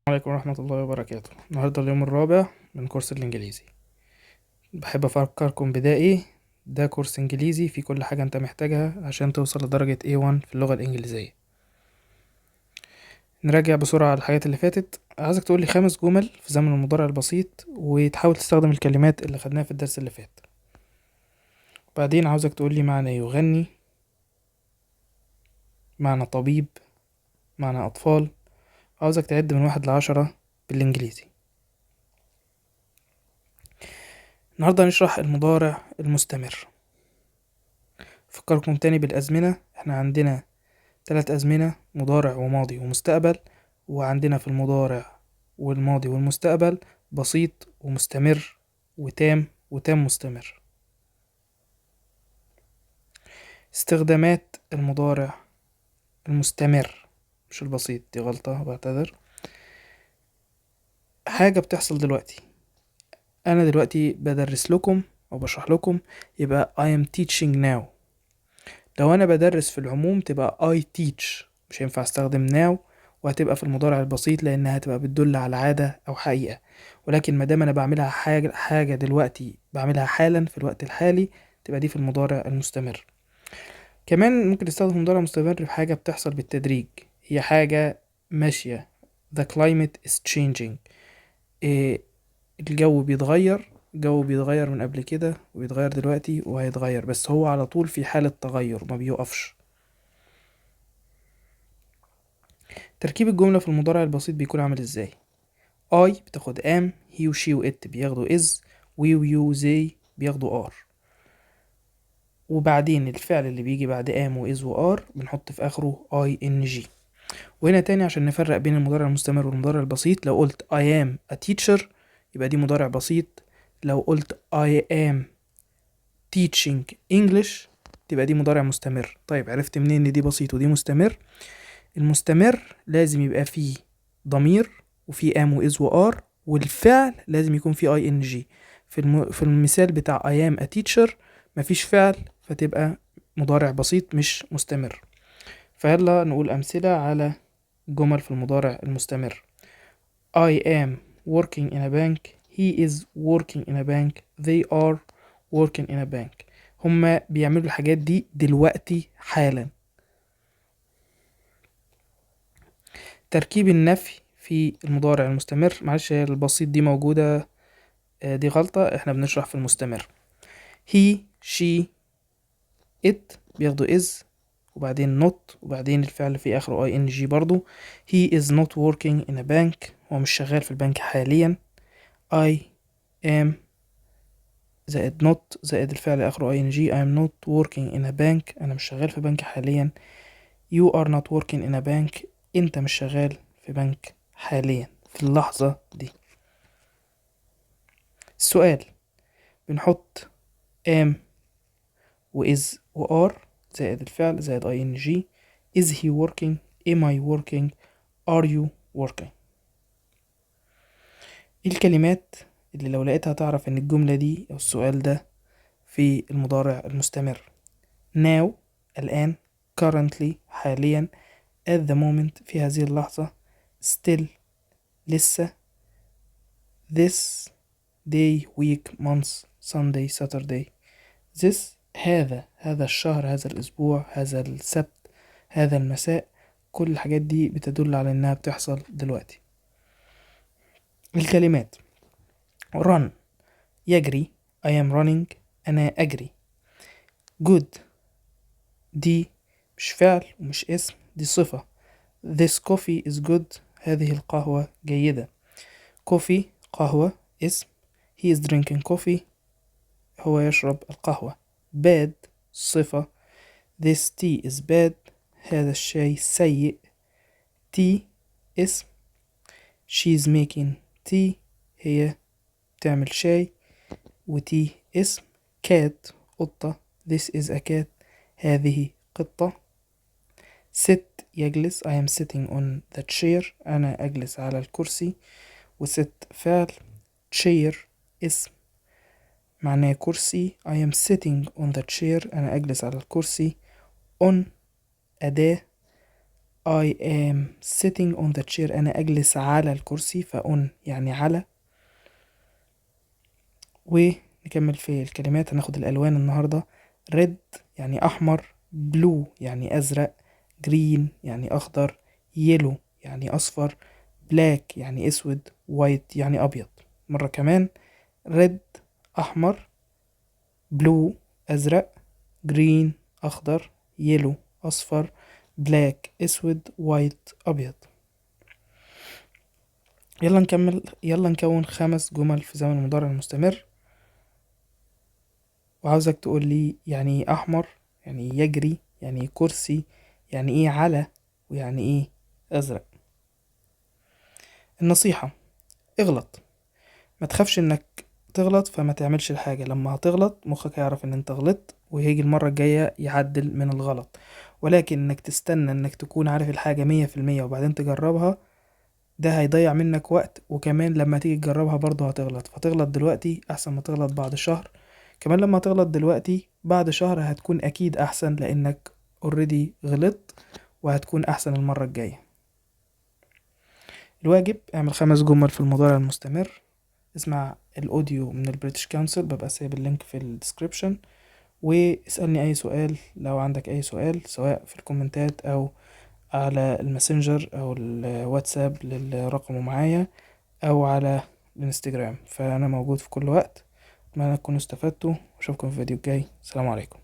عليكم ورحمة الله وبركاته. النهاردة اليوم الرابع من كورس الإنجليزي. بحب أفكركم بده إيه؟ ده كورس إنجليزي في كل حاجة أنت محتاجها عشان توصل لدرجة A1 في اللغة الإنجليزية. نراجع بسرعة على الحاجات اللي فاتت. عايزك تقولي 5 جمل في زمن المضارع البسيط، وتحاول تستخدم الكلمات اللي خدناها في الدرس اللي فات. بعدين عاوزك تقولي معنى يغني، معنى طبيب، معنى أطفال. عاوزك تعد من 1 ل10 بالإنجليزي. النهاردة هنشرح المضارع المستمر. أفكركم تاني بالأزمنة. احنا عندنا 3 أزمنة، مضارع وماضي ومستقبل، وعندنا في المضارع والماضي والمستقبل بسيط ومستمر وتام وتام مستمر. استخدامات المضارع المستمر مش البسيط، دي غلطة بعتذر. حاجة بتحصل دلوقتي، أنا دلوقتي بدرس لكم أو بشرح لكم، يبقى I am teaching now. لو أنا بدرس في العموم تبقى I teach، مش هينفع استخدم now، وهتبقى في المضارع البسيط لأنها هتبقى بتدل على عادة أو حقيقة. ولكن ما دام أنا بعملها حاجة دلوقتي، بعملها حالا في الوقت الحالي، تبقى دي في المضارع المستمر. كمان ممكن نستخدم المضارع المستمر في حاجة بتحصل بالتدريج، هي حاجة ماشية. The climate is changing. الجو بيتغير، الجو بيتغير من قبل كده وبيتغير دلوقتي وهيتغير، بس هو على طول في حالة تغير ما بيوقفش. تركيب الجملة في المضارع البسيط بيكون عامل ازاي؟ I بتاخد am، he و she و it بياخدوا is، we و you they بياخدوا are، وبعدين الفعل اللي بيجي بعد am و is و are بنحط في آخره ing. وهنا تاني عشان نفرق بين المضارع المستمر والمضارع البسيط، لو قلت I am a teacher يبقى دي مضارع بسيط، لو قلت I am teaching English تبقى دي مضارع مستمر. طيب عرفت منين ان دي بسيط ودي مستمر؟ المستمر لازم يبقى فيه ضمير وفيه am و is و are، والفعل لازم يكون فيه ing. في المثال بتاع I am a teacher مفيش فعل، فتبقى مضارع بسيط مش مستمر. فيلا نقول أمثلة على جمل في المضارع المستمر. I am working in a bank, he is working in a bank, they are working in a bank. هما بيعملوا الحاجات دي دلوقتي حالا. تركيب النفي في المضارع المستمر، معلش هي البسيط دي موجودة، دي غلطة، احنا بنشرح في المستمر. he she it بياخدوا is وبعدين not وبعدين الفعل في آخره ing برضو. he is not working in a bank، هو مش شغال في البنك حاليا. I am زائد not زائد الفعل آخره ing، I am not working in a bank، أنا مش شغال في بنك حاليا. you are not working in a bank، أنت مش شغال في بنك حاليا في اللحظة دي. السؤال بنحط am و is و are زائد الفعل زائد ing. is he working، am I working، are you working. ايه الكلمات اللي لو لقيتها تعرف ان الجملة دي او السؤال ده في المضارع المستمر؟ now الآن، currently حاليا، at the moment في هذه اللحظة، still لسه، this day week month Sunday Saturday، this هذا، هذا الشهر، هذا الأسبوع، هذا السبت، هذا المساء. كل الحاجات دي بتدل على إنها بتحصل دلوقتي. الكلمات run يجري، I am running أنا أجري. good دي مش فعل ومش اسم، دي صفة. this coffee is good هذه القهوة جيدة. coffee قهوة اسم، he is drinking coffee هو يشرب القهوة. bad صفة، this tea is bad هذا الشاي سيء. tea اسم، she is making tea هي بتعمل شاي، و tea اسم. cat قطة، this is a cat هذه قطة. sit يجلس، I am sitting on the chair أنا أجلس على الكرسي، و sit فعل. chair اسم معناه كرسي، I am sitting on the chair أنا أجلس على الكرسي. on أداة، I am sitting on the chair، أنا أجلس على الكرسي، ف on يعني على. ونكمل في الكلمات، هناخد الألوان النهاردة. red يعني أحمر، blue يعني أزرق، green يعني أخضر، yellow يعني أصفر، black يعني أسود، white يعني أبيض. مرة كمان، red أحمر، blue أزرق، green أخضر، yellow أصفر، black أسود، white أبيض. يلا نكمل، يلا نكون 5 جمل في زمن المضارع المستمر. وعاوزك تقول لي يعني ايه أحمر، يعني ايه يجري، يعني ايه كرسي، يعني ايه على، ويعني ايه أزرق. النصيحة: اغلط، ما تخافش انك تغلط، فما تعملش الحاجة. لما هتغلط مخك هيعرف ان انت غلطت، وهيجي المرة الجاية يعدل من الغلط. ولكن انك تستنى انك تكون عارف الحاجة 100% وبعدين تجربها، ده هيضيع منك وقت، وكمان لما تيجي تجربها برضه هتغلط. فتغلط دلوقتي احسن ما تغلط بعد شهر. كمان لما تغلط دلوقتي بعد شهر هتكون اكيد احسن، لانك already غلطت وهتكون احسن المرة الجاية. الواجب: اعمل 5 جمل في المضارع المستمر. اسمع ال audio من ال British Council، ببقى سايب ال link في ال description. واسألني اي سؤال لو عندك اي سؤال، سواء في الكومنتات او على الماسنجر او الواتساب للرقم معايا، او على الانستجرام. فانا موجود في كل وقت. اتمنى تكونوا استفدتوا، واشوفكم في الفيديو الجاي. السلام عليكم.